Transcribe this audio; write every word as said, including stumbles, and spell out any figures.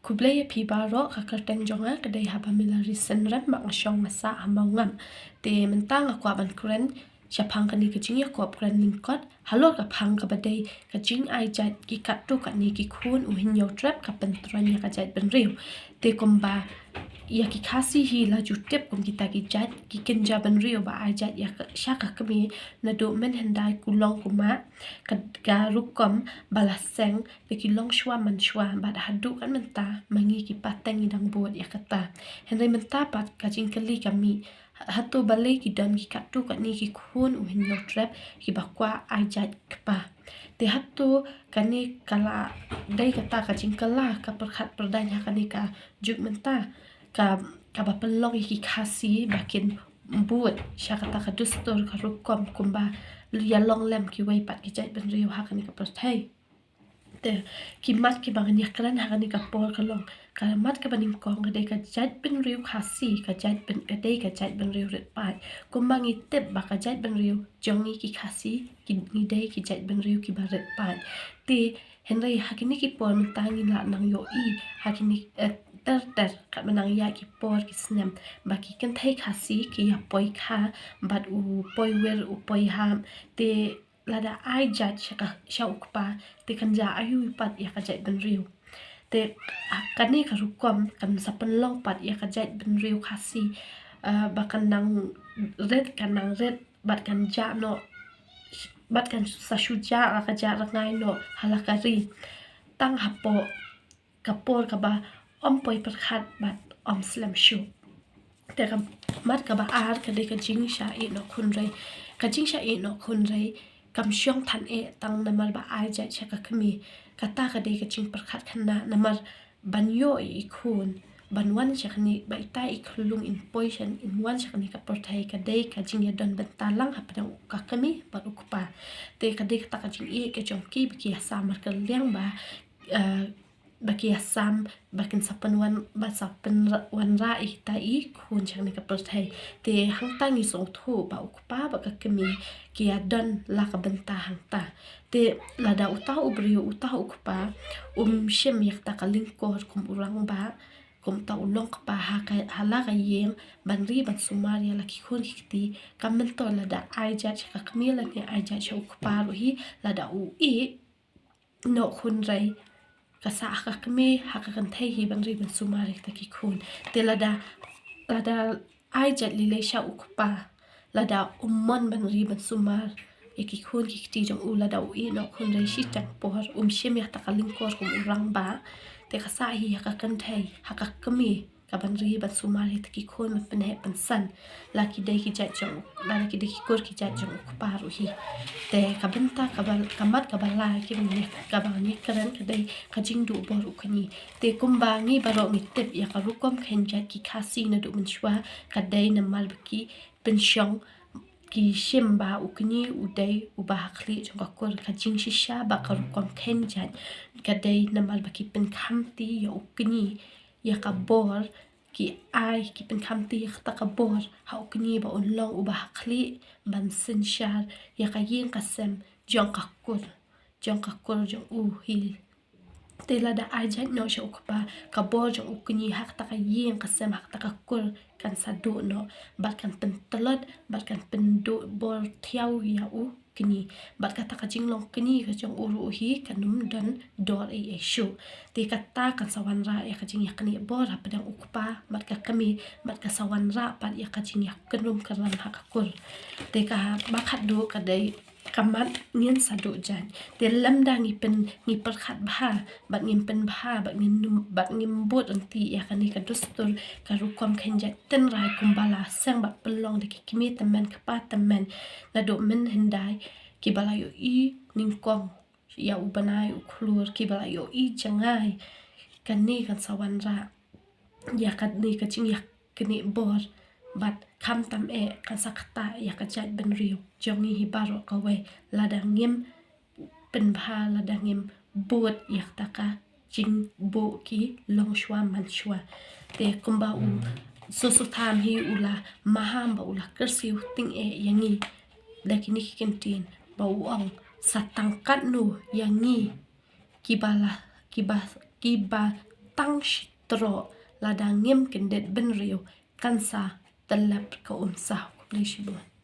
Khublei ïa phi baroh, ka kyrteng jong nga ka dei Habamelarison Rem, ba nga shong nga sah ha Mawngam. Te mynta nga kwah ban kren shaphang kane ka jingïakob kren lyngkot halor ka phang kaba dei ka jingai jait ki katto katne ki khun u Hynñiewtrep ka pyntroiñ ïa ka jaitbynriew. Te kumba ïa ki Khasi hi la ju tip kum kita ki jait ki kynja bynriew ba ai jait ïa ka, sha ka kmie, naduh mynhyndai, kulong kumah, ka, ka rukom ba la seng da ki longshuwa manshuwa, bad haduh kat mynta ma ngi ki pateng ngi dang bud ïa kata. Hynrei mynta pat ka jingkylli ka mih, hato balei ki don ki katto katne ki khun u Hynñiewtrep kiba kwah ai jait kpa? Te hato kane ka la dei kata ka jingkylla ka pyrkhat pyrdaiñ ha kane ka juk mynta, ka, kaba pynlong ïa ki Khasi ba kin bud sha kata ka dustur ka rukom kumba ïalong lem kiwei pat ki jaitbynriew ha kane ka pyrthei? Te ki mat kiba ngan ïakren ha kane ka por ka long, ka mat kaba nyngkong ka dei ka jaitbynriew Khasi, ka jaitbyn, ka dei ka jaitbynriew rit paid. Kumba ngi tip ba ka jaitbynriew jong ngi ki Khasi, ki, ngi dei ki jaitbynriew kiba rit paid. Te hynrei ha kine ki por mynta ngi la nang ïohi ha kine, eh, ter ter, katba nang ïaid ki por ki snem, ba ki kynthei Khasi ki ïa poi kha bad u poi wir u poi hap. Te lada ai jait sha ka, sha u kpa, te kan jia aïu pat ïa ka jaitbynriew? Te kane ka rukom kan sa pynlong pat ïa ka jaitbynriew Khasi, eh, ba kan nang rit, kan nang rit, bad kan jah noh, bad kan sa shu jah la ka jah rngai noh ha la ka ri, tang hapoh ka por kaba ym poi pyrkhat bad ym slem shuh. Te ka mat kaba ar ka dei ka jingshah ïehnoh khunrei. Ka jingshah ïehnoh khunrei kam shong than eh tang namar ba ai jait sha ka kmie. Kata ka dei ka jingpyrkhat khynnah, namar ban ïoh ïa i khun, ban wan sha kane, ba ita i khyllung in poi sha, in wan sha kane ka pyrthei, ka dei ka jingïadon bynta lang hapdeng ka kmie bad u kpa. Te ka dei kata ka jingïeit ka jong ki ba ki ïa sam markylliang ba, eh, ba ki ïa sam ba kin sa pynwan, ba sa pynwanrah ïa kita i khun sha kane ka pyrthei. Te hangta ngi sngewthuh ba u kpa bad ka kmie ki ïadon la ka bynta hangta. Te lada uta u briew, uta u kpa um shim ïa kata ka lyngkor kum u rangbah, kum uta u longkpa ha ka, ha la ka ïing, ban ri ban sumar ïa la ki khun ki kti, kam myntoi lada ai jait sha ka kmie lane ai jait sha u kpa ruh hi, lada u ïehnoh khunrei, ka sah ha ka kmie, ha ka kynthei hi ban ri ban sumar ïa kita ki khun. Te lada, lada ai jait lei-lei sha u kpa, lada um mon ban ri ban sumar ïa ki khun ki kti jong u, lada u ïehnoh khunrei shiteng por, um shim ïa kata ka lyngkor kum u rangbah, te ka sah hi ha ka kynthei, ha ka kmie, ka ban ri ban sumar ïa kita ki khun ban pynheh pynsan, la ki dei ki jait jong, la ki dei ki kur ki jait jong u kpa ruh hi. Te ka bynta kaba, ka mat kaba lai kiba ngi, kaba ngi kren ka dei ka jingduh bor u kñi. Te kumba ngi baroh ngi tip ïa ka rukom kheiñ jait ki Khasi naduh mynshuwa, ka dei namar ba ki pynshong, ki shim ba u kñi u dei uba ha khlieh jong ka kur. Ka jingshisha ba ka rukom kheiñ jait ka dei namar ba ki pynkhamti ïa u kñi, ïa ka bor, ki ai, ki pynkhamti ïa kata ka bor ha u kñi ba un long uba ha khlieh ban synshar ïa ka ïing ka sem jong ka kur, jong ka kur jong u hi. Te lada ai jait noh sha u kpa, ka bor jong u kñi ha kata ka ïing ka sem, ha kata ka kur kan sa duh noh, bad kan pyntlot, bad kan pynduh bor thiaw ïa u kñi. Bad kata ka jinglong kñi ka jong u ruh hi kan ym don dor ei ei shuh. Te kata kan sa wanrah ïa ka jingïaknieh bor hapdeng u kpa bad ka kmie, bad ka sa wanrah pat ïa ka jingïakynrum kynram ha ka kur. Te kaba khatduh ka dei ka mat ngin sa duh jait. Te lymda ngi pyn, ngi pyrkhat bha, bad ngim pynbha, bad ngim, bad ngim bud ryntih ïa kane ka dustur, ka rukom kheiñ jait tynrai kumba la seng bad pynlong da ki kmie tymmen kpa tymmen naduh mynhyndai, kiba la ïohi nyngkong ïa u bnai u khlur, kiba la ïohi jngai. Kane kan sa wanrah ïa kane ka jingïaknieh bor, bad khamtam eh kan sa ktah ïa ka jaitbynriew jong ngi hi baroh kawei, lada ngim pynbha, lada ngim bud ïa kata ka jingbuh ki longshuwa manshuwa. Te kumba u Soso Tham hi u la maham bad u la kyrsiew tyngeh ïa ngi da kine ki kyntien, ba u ong, sa tang katno ïa ngi kiba la, kiba, kiba tang shi troh, lada ngim kyndit bynriew kan sa tyllep ka umsaw. Khublei shibun.